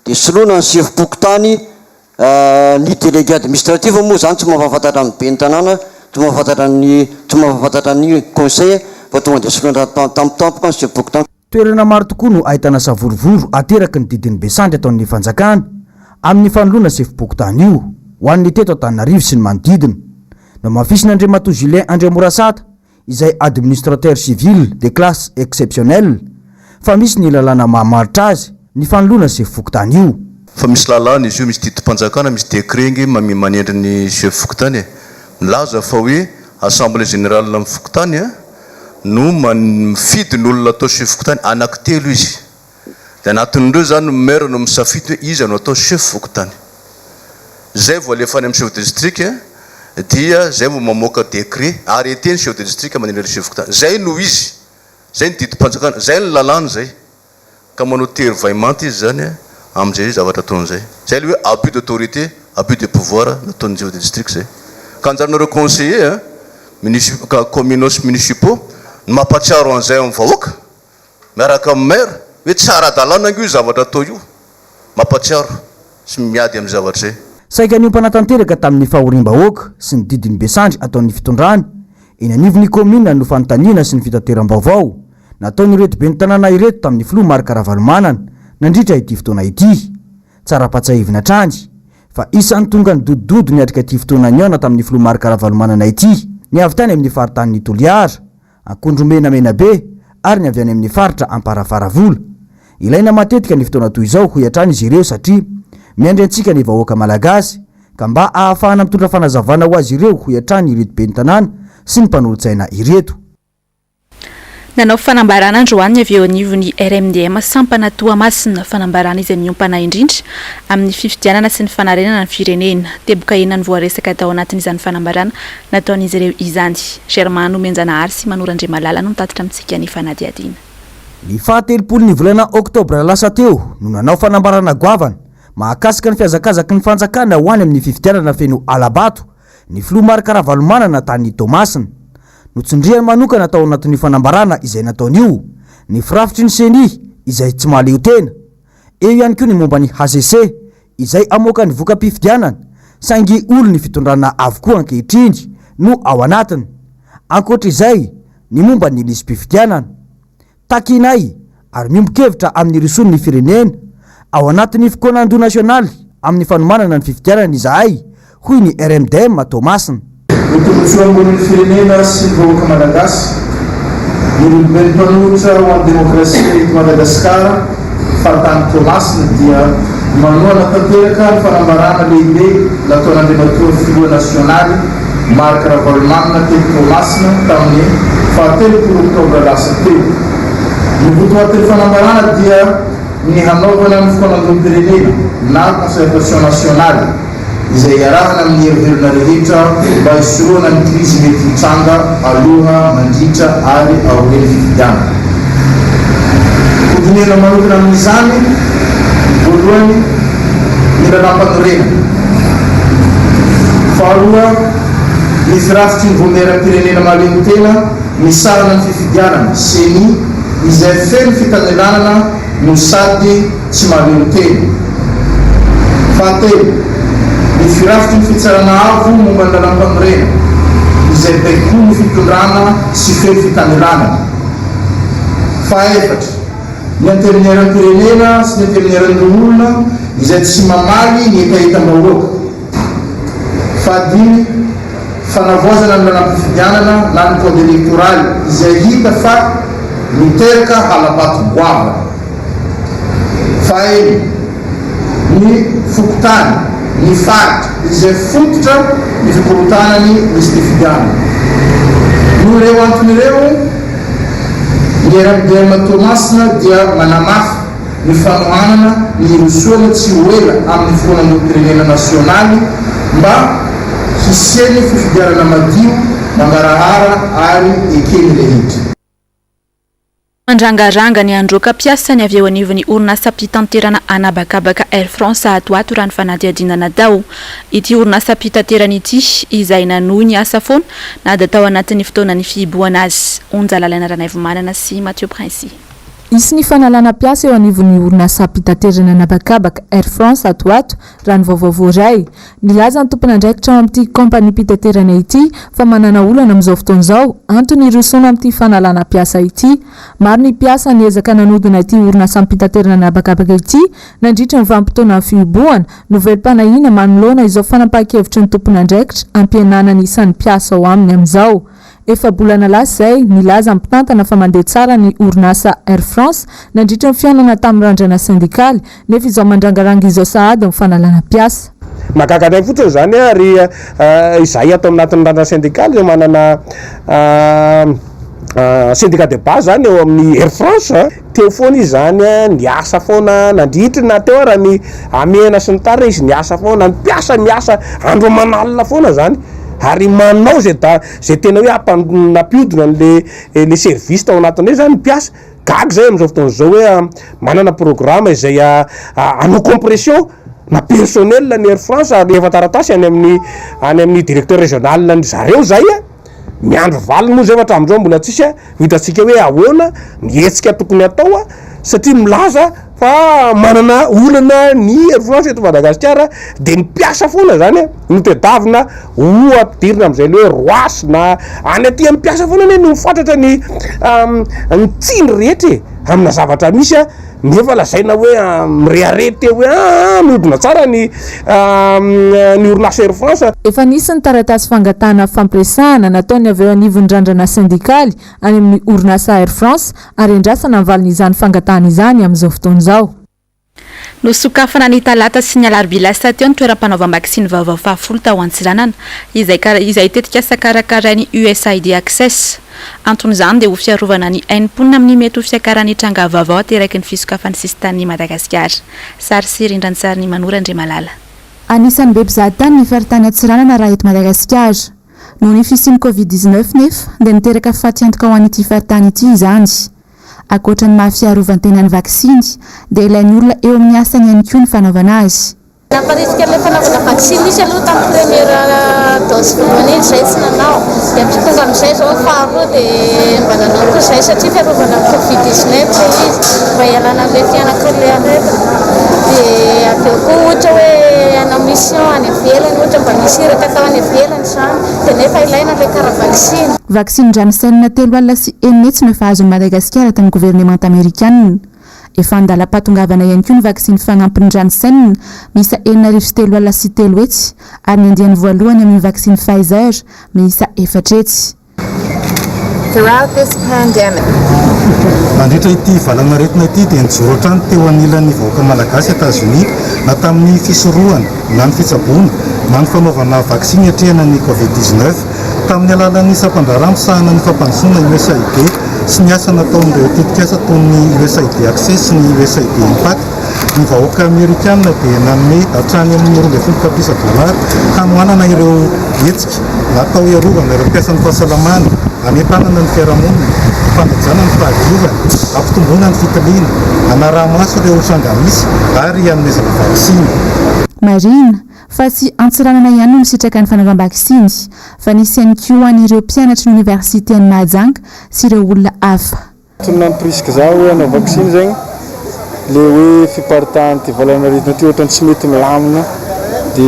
dia soloina ny sefom-pokontany, ny délégué administratif moa izany tsy mampahafantatra ny ben'ny tanàna, tsy mampahafantatra ny tsy mampahafantatra ny conseil fa tonga dia soloina tampotampoka ny sefom-pokontany. Toerana maro tokoa no ahitana savorovoro ateraky ny didin'ny besandry ataon'ny fanjakana amin'ny fanoloana sefom-pokontany io, ho an'ny teto Antananarivo sy ny manodidina. Nohamafisin'Andriamatoa Julien Andriamorasata izay administrateur civil de classe exceptionnelle fa misy ny lalàna mamaritra azy ny fanoloana sefo fokontany io. Fa misy lalàna izy io, misy didim-panjakana, misy décret nge manendry ny chef fokontany e! Milaza fa hoe assemblée générale amin'ny fokontany no mifidy ny olona atao chef fokontany, anaky telo izy. Dia anatin'ireo izany ny maire no misafidy hoe iza no atao chef fokontany. Izay vao alefa any amin'ny chef de district dia izay vao mamoaka décret, arrêté ny chef de district manendry ilay chef fokontany. Izay no izy, izay ny didim-panjakana, izay ny lalàna izay. Ka manao tery vay manta izy izany amin'izay zavatra ataony izay. Izay ilay hoe abus d'autorité, abus de pouvoir nataon'ny chef de district izay. Ka anjaranareo conseillers municipaux, communaux sy municipaux ny mampahatsiaro an'izay amin'ny vahoaka. Miaraka amin'ny maire hoe tsy ara-dalàna ange io zavatra atao io. Mampatsiaro sy miady amin'ny zavatra izay. Saika niompana tanteraka tamin'ny fahoriam-bahoaka sy ny didin'ny besandry ataon'ny fitondrana eny anivon'ny kaominina no fanontaniana sy ny fitateram-baovao nataon'ireto ben'ny tanàna ireto tamin'ny filoha Marc Ravalomanana nandritra ity fotoana ity. Tsara ampatsiahivina hatrany fa isan'ny tonga nidodododo niatrika ity fotoana nihaona tamin'ny filoha Marc Ravalomanana ity ny avy tany amin'ny faritanin'i Toliara Akondromena Menabe ary ny avy any amin'ny faritra Amparafaravola. Ilaina matetika ny fotoana toy izao hoy hatrany izy ireo satria miandry antsika ny vahoaka Malagasy ka mba ahafahana mitondra fanazavana ho azy ireo hoy hatrany ireto ben'ny tanàna sy ny mpanolotsaina ireto. Nanao fanambarana androany ny avy eo anivon'ny RMDM sampana Toamasina, fanambarana izay miompana indrindra amin'ny fifidianana sy ny fanarenana ny firenena. Teboka enina no voaresaka tao anatin'izany fanambarana nataon'izy ireo izany. Germain Nomenjanahary sy Manoro Andriamalala no mitatitra amintsika ny fanadihadiana. Ny fahatelopolo ny volana oktobra lasa teo no nanao fanambarana goavana. mahakasika ny fihazakazaky ny fanjakana ho any amin'ny fifidianana feno hala-bato ny filoha Marc Ravalomanana tany Toamasina. Notsindriany manokana tao anatin'io fanambarana izay nataony io ny firafitry ny Ceni izay tsy mahaleo tena. Eo ihany koa ny momba ny hcc izay hamoaka ny voka-pifidianana saingy olon'ny fitondrana avokoa ankehitriny no ao anatiny. Ankoatra izay, ny momba ny lisi-pifidianana. Takinay ary miombon-kevitra amin'ny hirosoan'ny firenena ao anatin'ny fikaonandoha nasionaly amin'ny fanomanana ny fifidianana izahay, hoy ny RMDM Toamasina. Ho tombontsoa ambonin'ny firenena sy ny vahoaka malagasy, ny oloben'ny mpanohitra ho an'ny demokrasia eto Madagasikara, faritany Toamasina dia manohana tanteraka ny fanambarana lehibe nataon'Andriamatoa Filoha Nasionaly Marc Ravalomanana teto Toamasina tamin'ny fahatelopolo oktobra lasa teo. Ny votoatin'ny fanambarana dia ny hanaovana ny fikaonandoham-pirenena na concertation nationale izay iarahana amin'ny hery velona rehetra mba hisorohana ny krizy mety hitranga aloha, mandritra ary aorian'ny fifidianana. Hodinihana manokana amin'izany, voalohany, ny lalàmpanorenana. Faharoa, ny firafitry ny Vaomieram-pirenena mahaleotena misahana ny fifidianana, Ceni, izay feno fitanelanana no sady tsy mahaleotena. Fahatelo, ny firafitry ny Fitsarana Avo momba ny Lalàmpanorenana, izay baikoin'ny fitondrana sy feno fitanelanana. Fahaefatra, ny Antenimierampirenena sy ny Antenimieran'ny Loholona izay tsy mamaly ny hetahetam-bahoaka. Fahadimy, fanavaozana ny lalam-pifidianana na ny code électoral izay hita fa miteraka hala-bato goavana. Fahenina, ny fokontany, ny faritra izay fototra ny fikorontanany lisi-pifidianana. Noho ireo antony ireo, ny RMDM Toamasina dia manamafy ny fanohanana ny hirosoana tsy ho ela amin'ny fihaonandoham-pirenena nasionaly mba hisian'ny fifidianana madio, mangarahara ary eken'ny rehetra. Mandrangaranga ny handroaka mpiasa ny avy eo anivon'ny orinasam-pitanterana an'habakabaka Air France ato ato raha ny fanadihadiana natao. Ity orinasam-pitaterana ity izay nanohy ny asa foana na dia tao anatin'ny fotoanan'ny fihibohana azy. Onja Lalaina Ranaivomanana sy Mathieu Princi. Hisy ny fanalana mpiasa eo anivon'ny orinasam-pitaterana an'habakabaka Air France ato ho ato, raha ny vaovao voaray. Nilaza ny tompon'andraikitra ao amin'ity kaompaniam-pitaterana ity fa manana olana amin'izao fotoana izao, antony hirosoana amin'ity fanalana mpiasa ity. Maro ny mpiasa niezaka nanodina ity orinasam-pitaterana an'habakabaka ity nandritra ny vanim-potoanan'ny fihibohana, no velom-panahiana manoloana izao fanapahan-kevitry ny tompon'andraikitra hampihenana ny isan'ny mpiasa ao aminy amin'izao. Efa-bolana lasa izay, nilaza ny mpitantana fa mandeha tsara ny orinasa Air France nandritra ny fihaonana tamin'ny randrana sendikaly, nefa izao mandrangaranga izao sahady ny fanalana mpiasa. Mahagaga anay fotsiny izany ary izahay ato anatin'ny randrana sendikaly izay manana syndicat de base izany eo amin'ny Air France, teo foana izy izany niasa foana nandritry na teo ara ny hamehana sy ny tariny izy niasa foana, ny mpiasa miasa andro aman'alina foana izany ary manao izay da izay tena hoe hampa- nampihodina an'le le service tao anatin'ireny izany ny mpiasa, gaga izay amin'izao fotoana izao hoe manana programme izay hanao compression na personnel ny Air France ary efa taratasy any amin'ny any amin'ny directeur régional ny zareo izay a, miandry valiny moa izay fa hatramin'izao mbola tsisy a, ho hitantsika hoe ahoana ny hetsika tokony hatao a, satria milaza fa manana olana ny Air France eto Madagasikara dia ny mpiasa foana zany a no tedavina ho ampidirina amin'izay le hoe roisy na any aty amin'ny mpiasa foana anie no mifatratra ny ny tsiny rehetra e amina zavatra misy a nefa lazaina hoe mirehareha teo hoe aa mihodina tsara ny ny orinasa Air France. Efa nisy ny taratasy fangatahana fampiresahana nataon'ny avy eo anivon'ny randrana sendikaly any amin'ny orinasa Air France ary andrasana ny valin'izany fangatahana izany amin'izao fotoana izao. Nosokafana ny talata sy ny alarobia lasa teo ny toeram-panaovam-baksiny vaovao fahafolo tao Antsiranana, izay izay tetikasa karakarain'ny USAID Access. Anton'izany dia ho fiarovana ny ain'ny mponina amin'ny mety ho fiakaran'ny tranga vaovao ateraky ny fisokafan'ny sisintanin'i Madagasikara. Sary sy rindran-tsarin'i Manoro Andriamalala. Anisan'ny be mpizahatany ny faritany Antsiranana raha eto Madagasikara. Noho ny fisian'ny Covid 19 nefa dia niteraka fatiantoka ho an'ity faritany ity izany. Ankoatra ny maha fiarovan-tena ny vaksiny dia ilain'ny olona eo amin'ny asany ihany koa ny fanaovana azy. Namparisika an'ilay fanaovana vaksiny izy aloha tamin'ny première dose voalohany iny izay tsy nanao dia amin'izay tonga amin'izay izao ny faharoa dia mba nanao koa izay satria fiarovana amin'ny covid 19 ilay izy mba hialana amin'ilay fihanak'ilay aretina dia avy eo koa ohatra hoe hanao mission any ivelany ohatra mba misy iraka atao any ivelany izany dia nefa ilaina ilay kara vaksiny. Vaksiny Janssen 640 no efa azon'i Madagasikara tamin'ny governemanta amerikanina. Efa an-dalam-pahatongavana ihany koa ny vaksiny fanampiny Janssen miisa 360 ary ny andiany voalohany amin'ny vaksiny Pfizer miisa 400. Throughout this pandemic. Nandritra ity valanaretina ity dia nijoro hatrany teo anilan'ny vahoaka malagasy Etazonia na tamin'ny fisorohana na ny fitsaboana na ny fanaovana vaksiny hiatrehana ny Covid 19 tamin'ny alalan'ny sampan-draharaha misahana ny fampandrosoana USAID sy ny asa nataon'ireo tetikasa toy ny USAID Access sy ny USAID Impact, ny vahoaka amerikana dia nanome hatrany amin'ny 12 tapitrisa dolara hanohanana ireo hetsika natao hiarovana ireo mpiasan'ny fahasalamana, hanentanana ny fiarahamonina, hampanajana ny fahadiovana, hampitomboana ny fitiliana, hanaraha-maso ireo tranga misy ary hanomezana vaksiny. Marihina fa tsy Antsiranana ihany no nisitraka ny fanaovam-baksiny fa nisy ihany koa an'ireo mpianatry ny oniversite any Mahajanga sy ireo olona hafa. Antony nampirisika za hoe hanao vaksiny zegny le hoe fiparitahan'ity valanaretina ty ohatrany tsy mety milamina de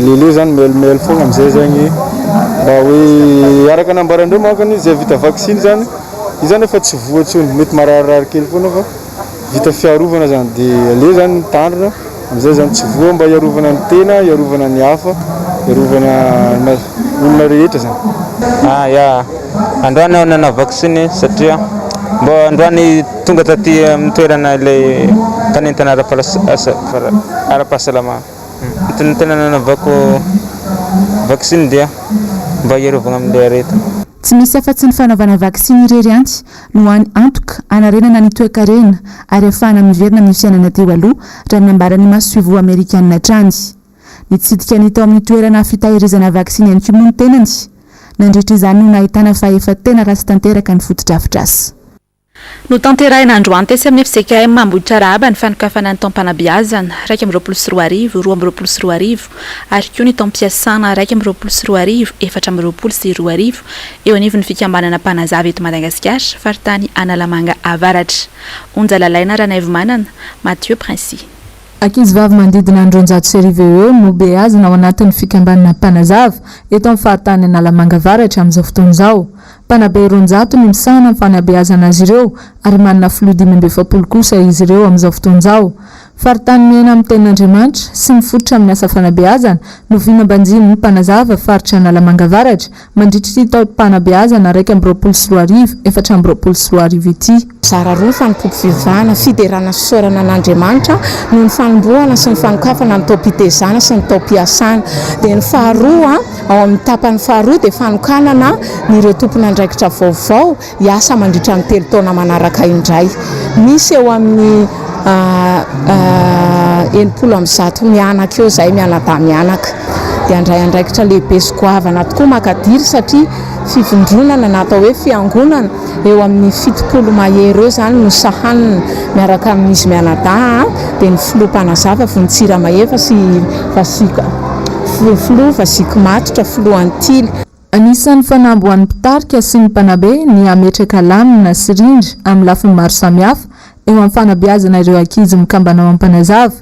leleo zany mihelomelo fogna amizay zegny mba hoe araka nambarandreo mankony zay vita vaksiny zany izy zany efa tsy voa tsony mety mararirary kely fogna fa vita fiarovana zany de aleo zany mitandrina amizay zany tsy voa mba hiarovana ny tena hiarovana ny hafa hiarovana olona rehetra zany. Ah ya, androany aho nanao vaksiny satria mbô androany tonga taty amin'ny toerana ilay mpanentana ara-pahasalamana. Antony tena nanaovako vaksiny dia mba hiarovana amin'ilay aretina. Tsy misy afa-tsy ny fanaovana vaksiny irery ihany no hany antoka hanarenana ny toekarena ary ahafahana miverina amin'ny fiainana teo aloha, raha ny nambaran'ny masoivoho amerikanina hatrany. Nitsidika ny tao amin'ny toerana fitahirizana vaksiny ihany koa moa ny tenany. Nandritra izany no nahitana fa efa tena ratsy tanteraka ny fotodrafitrasa. Notanterahina androany tetsy amin'ny fjkm Ambohitrarahaba ny fanokafana ny taom-panabeazana 2021, 2022 ary koa ny taom-piasana 2021, 2024 eo anivon'ny fikambanana Mpanazava eto Madagasikara, faritany Analamanga Avaratra. Onja Lalaina Ranaivomanana, Mathieu Princi. Ankizivavy manodidina ny 1200 eo eo no beazina ao anatin'ny fikambanana Mpanazava eto amin'ny faritany Analamanga Avaratra amin'izao fotoana izao. Mpanabe 200 no misahana ny fanabeazana azy ireo ary manana filoha 45 kosa izy ireo amin'izao fotoana izao. Faritany miaina amin'ny tenin'Andriamanitra sy mifototra amin'ny asa fanabeazana no vinambanjinin'ny Mpanazava faritra Analamanga Avaratra mandritra ity taom-panabeazana 2021 2024 ity. Mizara roa ny fanompoam-pivavahana, fiderana sy fisaorana an'Andriamanitra noho ny fanombohana sy ny fanokafana ny taom-pitezana sy ny taom-piasana. Dia ny faharoa, ao amin'ny tapany faharoa dia fanokanana ny ireo tompon'andraikitra vaovao hiasa mandritra ny telo taona manaraka indray. Misy eo amin'ny 160 mianaka eo izahay mianadahy mianaka. Dia handray andraikitra lehibe sy goavana tokoa makadiry satria fivondronana na atao hoe fiangonana eo amin'ny 70 mahery eo izany no sahanina miaraka amin'izy mianadahy dia ny filoha mpanazava Vontsiramahefa sy Vasika filoha Vasiko Matotra filohan'ny Tily. Anisan'ny fanamby ho an'ny mpitarika sy ny mpanabe ny hametraka lamina sy rindra amin'ny lafiny maro samihafa eo amin'ny fanabeazana ireo ankizy mikambana ao Ampanazava,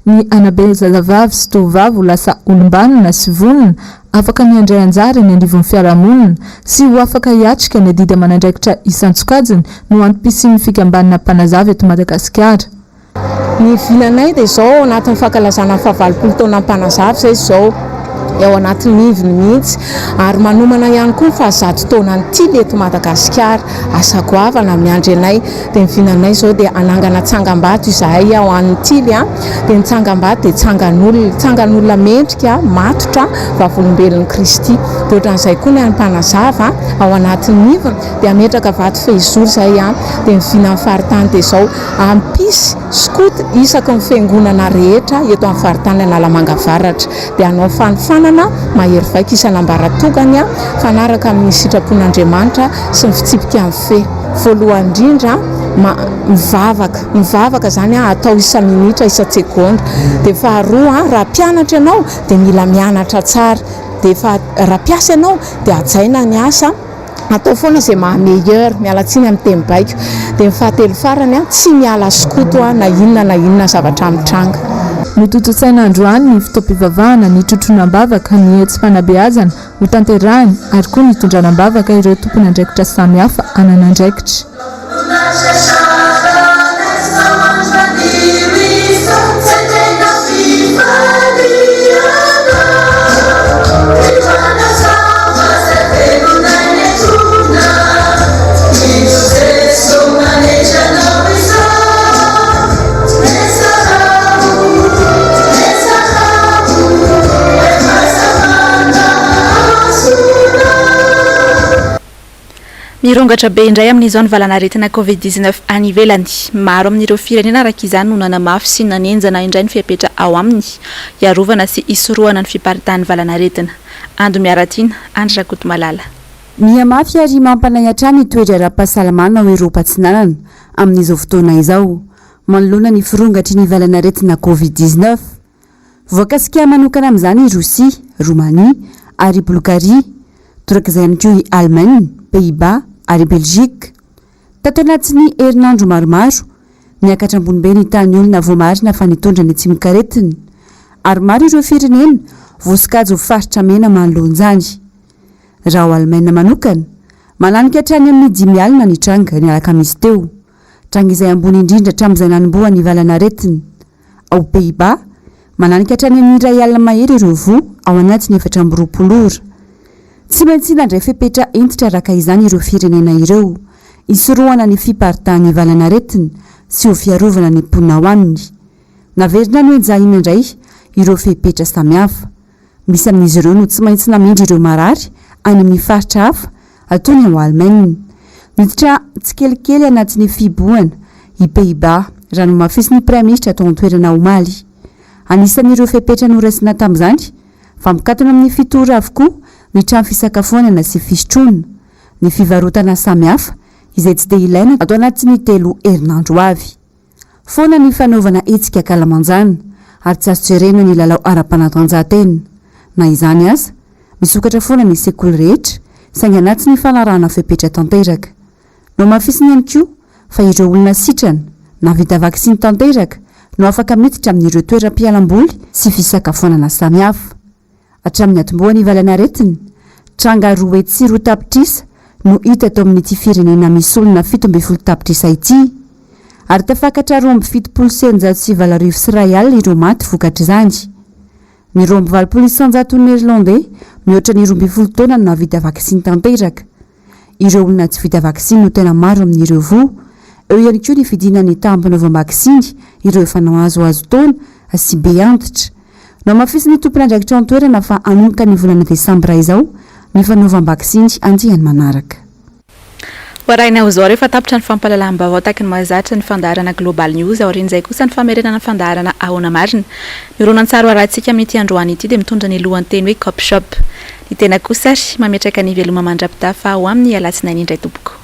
ny hanabe zazavavy sy tovovavy ho lasa olom-banona sy vonona afaka ny handray anjara eny anivon'ny fiarahamonina sy ho afaka hiatrika ny adidy aman'andraikitra isan-tsokajiny no antom-pisian'ny fikambanana Mpanazava eto Madagasikara. Ny vinanay dia izao ao anatin'ny fankalazana ny fahavalopolo taonan'ny Mpanazava izay izao, ao anatin'ny ivony mihitsy ary manomana ihany koa ny fahazato taonan'ny Tily eto Madagasikara. Asa goavana miandry anay. Dia ny vinanay izao dia hanangana tsangambato izahay ao an'ny Tily. Dia ny tsangambato dia tsangan'olona, tsangan'olona mendrika, matotra, vavolombelon'i Kristy. Dia ohatran'izay koa ny an'ny Mpanazava ao anatin'ny ivony dia hametraka vato fehizoro izahay. Dia ny vinan'ny faritany dia izao. Hampisy skoto isaky ny fiangonana rehetra eto amin'ny faritany Analamanga Avaratra. Dia hanao fanofanana mahery vaika isan'ambaratongany mifanaraka amin'ny sitrapon'Andriamanitra sy ny fitsipika mifehy. Voalohany indrindra, mivavaka, mivavaka izany atao isa-minitra, isa-tsegondra. Dia faharoa, raha mpianatra ianao dia mila mianatra tsara. Dia fa raha mpiasa ianao dia hajaina ny asa, atao foana izay maha meilleur, miala tsiny amin'ny teny baiko. Dia ny fahatelo farany, tsy miala skoto na inona na inona zavatra mitranga. Notontosaina androany ny fotoam-pivavahana, ny trotroana am-bavaka, ny hetsi-panabeazana hotanterahina ary koa ny hitondrana am-bavaka ireo tompon'andraikitra samihafa hanana andraikitra. Mirongatra be indray amin'izao ny valanaretina Covid 19 any ivelany. Maro amin'ireo firenena araka izany no nanamafy sy nanenjana indray ny fepetra ao aminy hiarovana sy hisorohana ny fiparitahan'ny valanaretina. Ando Miaratiana, Andry Rakotomalala. Mihamafy ary mampanahy hatrany ny toe-draharaham-pahasalamana ao Eoropa Atsinanana amin'izao fotoana izao, manoloana ny firongatry ny valanaretina Covid 19. Voakasika manokana amin'izany i Rosia, Romania ary Bolgaria. Torak'izay ihany koa i Alemaina, Pays-Bas ary Belgique. Tato anatin'ny herinandro maromaro, niakatra ambony be ny tahan'ny olona voamarina fa nitondra ny tsimokaretina. Ary maro ireo firenena voasokajy ho faritra mena manoloana izany. Raha ao Alemaina manokana, mananika hatrany amin'ny dimy alina ny tranga ny alakamisy teo. Tranga izay ambony indrindra hatramin'izay nanombohan'ny valanaretina. Ao Pays-Bas, mananika hatrany amin'ny 1 alina mahery ireo voa ao anatin'ny 24 ora. Tsy maintsy nandray fepetra hentitra araka izany ireo firenena ireo, hisorohana ny fiparitahan'ny valanaretina sy ho fiarovana ny mponina ao aminy. Naverina nohenjahina indray ireo fepetra samihafa. Misy amin'izy ireo no tsy maintsy namindra ireo marary any amin'ny faritra hafa toy ny ao Alemaina. Niditra tsikelikely anatin'ny fihibohana i Pays-Bas, raha nomafisin'ny praiminisitra tao an-toerana omaly. Anisan'ireo fepetra noraisina tamin'izany fa mikatona amin'ny fito ora avokoa ny trano fisakafoanana sy fisotroana, ny fivarotana samihafa izay tsy dia ilaina ato anatin'ny telo herinandro ho avy. Foana ny fanaovana hetsika ankalamanjana ary tsy azo jerena ny lalao ara-panatanjahantena. Na izany aza, misokatra foana ny sekoly rehetra saingy anatin'ny fanarahana fepetra tanteraka. Nohamafisiny ihany koa fa ireo olona sitrana na vita vaksiny tanteraka no afaka miditra amin'ireo toeram-pialamboly sy fisakafoanana samihafa. Hatramin'ny niatombohan'ny valanaretina, tranga 202 tapitrisa no hita tao amin'ity firenena misy olona 17 tapitrisa ity. Ary tafakatra 1672 ireo maty vokatr'izany. Ny 82 isan-jaton'ny Nerlandey mihoatra ny 12 taona no nahavita vaksiny tanteraka. Ireo olona tsy vita vaksiny no tena maro amin'ireo voa. Eo ihany koa ny fidinan'ny taham-panaovam-baksiny ireo efa nahazoazo taona sy be antitra. Nohamafisin'ny tompon'andraikitra ao an-toerana fa hanomboka ny volana desambra izao ny fanaovam-baksiny andiany manaraka. Ho arahina ho izao rehefa tapitra ny fampahalalam-baovao taky ny mahazatra ny fandaharana Global News, aorian'izay kosa ny famerenana ny fandaharana Ahoana Marina. Ny horonantsary ho arahintsika amin'ity androany ity dia mitondra ny lohanteny hoe Cop Shop. Ny tena kosa ary mametraka ny veloma mandra-pitafa ho amin'ny alatsinainy indray tompoko.